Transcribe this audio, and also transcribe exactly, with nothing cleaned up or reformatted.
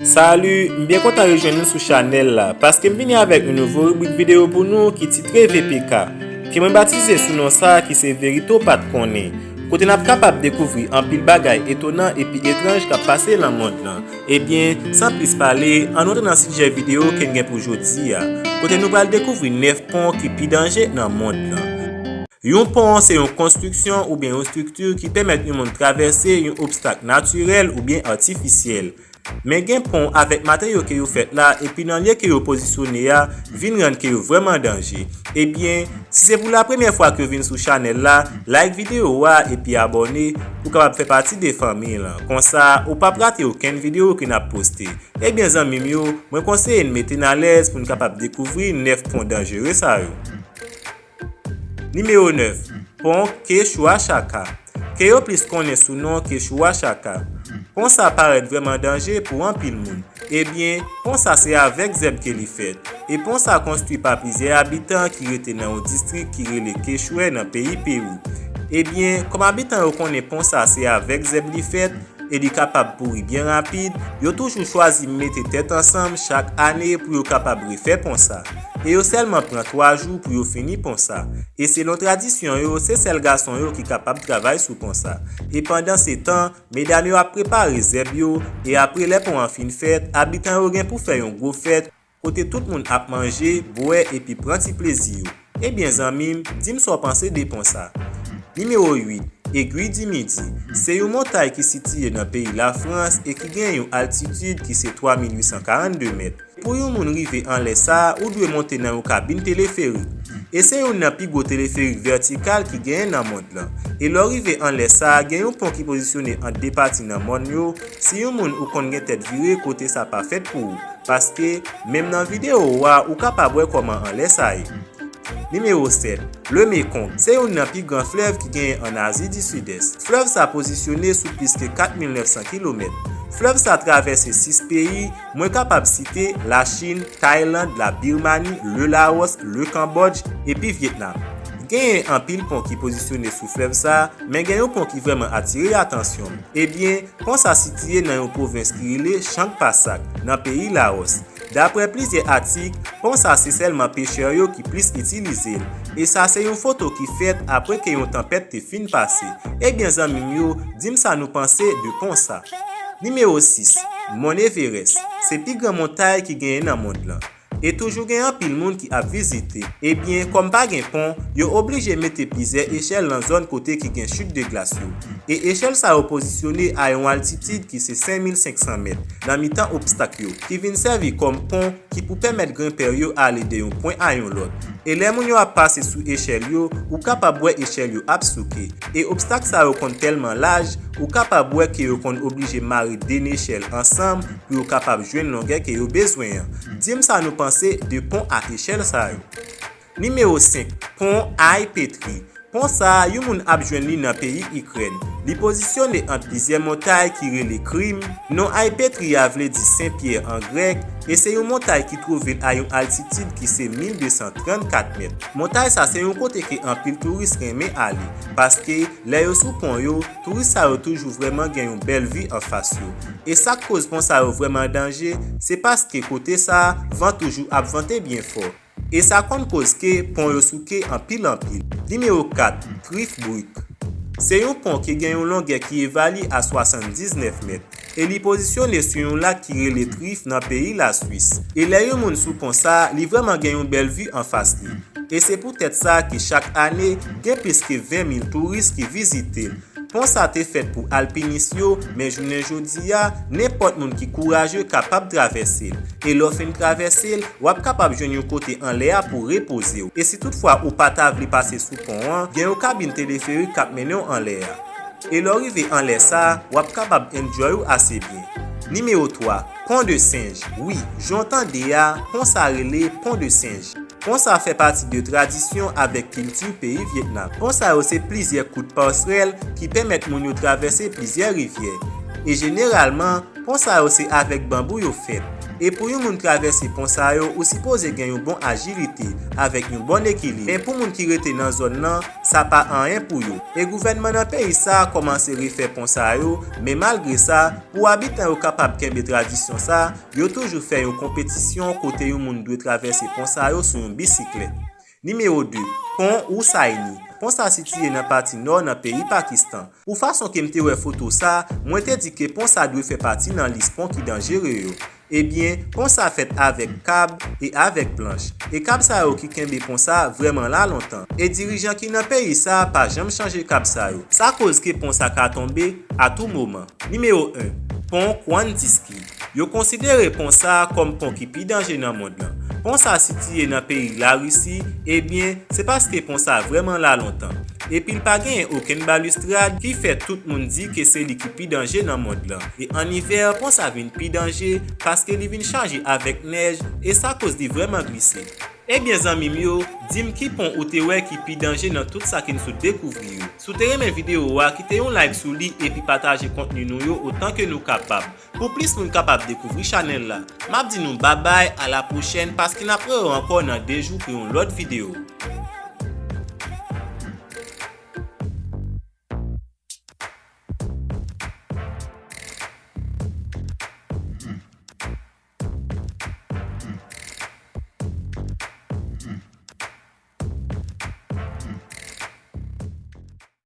Salut, m byen kontan rejwenn nou sou chanèl la, paske m vini avèk yon nouvo ribrik videyo pou nou ki titre V P K, ke mwen batize sou non sa ki se Verite w pa t konnen, kote n ap kapab dekouvri anpil bagay etonan epi etranj k ap pase nan mond lan. Ebyen, san plis pale, ann antre nan sijè videyo ke n gen pou jodi a, kote nou pral dekouvri nèf pon ki pi danje nan mond lan. Yon pon se yon konstriksyon oubyen yon estrikti ki pèmèt yon moun travèse yon obstak natirèl oubyen atifisyèl. Men gen pon avèk materyo ke yo fèt la epi nan lye ke yo pozisyone a vin rann ke yo vrèman danje. Ebyen, si se pou la premyè fwa ke w vin sou chanèl la, like videyo a epi abòne pou w kapab fè pati de fanmi lan. Konsa, ou p ap rate okenn videyo ke n ap poste. Ebyen zanmi m yo, mwen konseye n mete n alèz pou n kapab dekouvri nèf pon danjere sa yo. Nimewo nèf, pon Kechoua Chaka, ke yo plis konnen sou non Kechoua Chaka. Pon sa parèt vrèman danje pou anpil moun. Ebyen, pon sa se avèk zèb ke li fèt. E pon sa konstwi pa plizyè abitan ki rete nan yon distrik ki rele Kechouè nan peyi Pewou. Ebyen, kòm abitan yo konnen pon sa se avèk zèb li fèt, e li kapab pouri byen rapid, yo toujou chwazi mete tèt ansanm chak ane pou yo kapab refè pon sa. E yo sèlman pran twa jou pou yo fini pon sa. E selon tradisyon yo, se sèl gason yo ki kapab travay sou pon sa. E pandan se tan, medam yo ap prepare zèb yo, e apre lè pon an fin fèt, abitan yo gen pou fè yon gwo fèt, kote tout moun ap manje, bwè epi pran ti plezi yo. Ebyen zanmi m, di m sa w panse de pon sa. Nimewo uit, Egwi di Midi. Se yon montay ki sitiye nan peyi Lafrans e ki gen yon altitid ki se twa mil uit san karannde mèt. Pou yon moun rive anlè sa a, ou dwe monte nan yon kabin teleferik. E se youn nan pi gwo teleferik vètikal ki genyen nan mond lan. E lè w rive anlè sa a, gen yon pon ki pozisyone ant de pati nan mòn yo. Si yon moun ou konn gen tèt vire, kote sa pa fèt pou ou. Paske, menm nan videyo a, ou kapab wè kòman anlè sa ye. Nimewo sèt, Le Mekong, se youn nan pi gran flèv ki genyen ann Azi di Sidès. Flèv sa pozisyone sou plis ke kat mil nèf san kilomèt. Flèv sa travèse sis peyi, mwen kapab site Lachin, Tayland, Labirmani, le Lawòs, le Kanbòdj, epi Vyetnam. Genyen anpil pon ki pozisyone sou flèv sa, men gen yon pon ki vrèman atire atansyon m. Ebyen, pon sa sitiye nan yon pwovens ki rele Changpasak, nan peyi Lawòs. Daprè plizyè atik, pon sa se sèlman pechè yo ki plis itilize l, e sa se yon foto ki fèt apre ke yon tanpèt te fin pase. Ebyen zanmi m yo, di m sa nou panse de pon sa. Nimewo sis, Mòn Everès, se pi gran montay ki genyen nan mond lan. E toujou gen anpil moun ki ap vizite. Ebyen, kòm pa gen pon, yo oblije mete plizyè echèl nan zòn kote ki gen chit de glas yo. E echèl sa yo pozisyone a yon altitid ki se senk mil senk san mèt, nan mitan obstak yo, ki vin sèvi kòm pon ki pou pèmèt grenpè yo ale de yon pwen a yon lòt. E lè moun yo ap pase sou echèl yo, ou kapab wè echèl yo ap souke. E obstak sa yo konn tèlman laj, ou kapab wè ke yo konn oblije mare de nechèl ansanm pou yo kapab jwenn longè ke yo bezwen an. Di m sa nou panse de pon a echèl sa yo. Nimewo senk, Pon Ay Petri. Pon sa a, yon moun ap jwenn li nan peyi Ikrèn. Li pozisyone ant plizyè montay ki rele Krim. Non Ay Petri a vle di Sen Pyè an grèk, e se yon montay ki twouve l a yon altitid ki se mil de san trannkat mèt. Montay sa se yon kote ke anpil touris renmen ale, paske lè yo sou pon yo, touris sa yo toujou vrèman gen yon bèl vi anfas yo. E sa k koz pon sa yo vrèman danje, se paske kote sa a, van toujou ap vante byen fò. E sa konn koz ke pon yo souke anpil anpil. Nimewo kat, Trif Brik. Se yon pon ki gen yon longè ki evalye a swasanndiznèf mèt, e li pozisyone sou yon lak ki rele Trif nan peyi Laswis. E lè yon moun sou pon sa a, li vrèman gen yon bèl vi anfas li. E se poutèt sa ke chak ane, gen plis ke ven mil touris ki vizite l. Pon sa te fèt pou alpinis yo, men jounen jodi a, nenpòt moun ki kouraje kapab travèse l. E lè w fin travèse l, w ap kapab jwenn yon kote anlè a pou w repoze w. E si toutfwa ou pa ta vle pase sou pon an, gen yon kabin teleferik k ap mennen w anlè a. E lè w rive anlè sa a, w ap kapab enjoy ou ase byen. Nimewo twa, Pon de Senj. Wi, jan w tande a, pon sa rele Pon de Senj. Pon sa fè pati de tradisyon avèk kilti peyi Vyetnam. Pon sa yo se plizyè kout pasrèl ki pèmèt moun yo travèse plizyè rivyè. E jeneralman, Pon sa yo se avèk banbou yo fèt. E pou yon moun travèse pon sa yo, ou sipoze gen yon bon ajilite, avèk yon bon ekilib. Men pou moun ki rete nan zòn nan, sa pa anyen pou yo. E gouvènman nan peyi sa a kòmanse refè pon sa yo, men malgre sa, pou abitan yo kapab kenbe tradisyon sa, yo toujou fè yon konpetisyon kote yon moun dwe travèse pon sa yo sou yon bisiklèt. Nimewo de, pon Hussaini. Pon sa sitiye nan pati nò nan peyi Pakistan. Pou fason ke m te wè foto sa, mwen te di ke pon sa dwe fè pati nan lis pon ki danjere yo. Ebyen, pon sa fèt avèk kab e avèk planch. E kab sa yo ki kenbe pon sa vrèman la lontan. E dirijan ki nan peyi sa pa janm chanje kab sa yo. Sa koz ke pon sa ka tonbe a tou moman. Nimewo en, pon Kwandiski. Yo konsidere pon sa kòm pon ki pi danje nan mond lan. Pon sa sitiye nan peyi Larisi, ebyen, se paske pon sa vrèman la lontan. Epi l pa genyen okenn balistrad ki fè tout moun di ke se li ki pi danje nan mond lan. E an ivè, pon sa vin pi danje paske li vin chaje avèk nèj e sa koz li vrèman glise. Ebyen zanmi m yo, di m ki pon ou te wè ki pi danje nan tout sa ke n sot dekouvri yo. Si w te renmen videyo a, kite yon like sou li epi pataje kontni nou yo otan ke nou kapab. Pou plis moun kapab dekouvri chanèl la, m ap di nou babay, a la pwochèn, paske n ap rewè ankò nan de jou pou yon lòt videyo.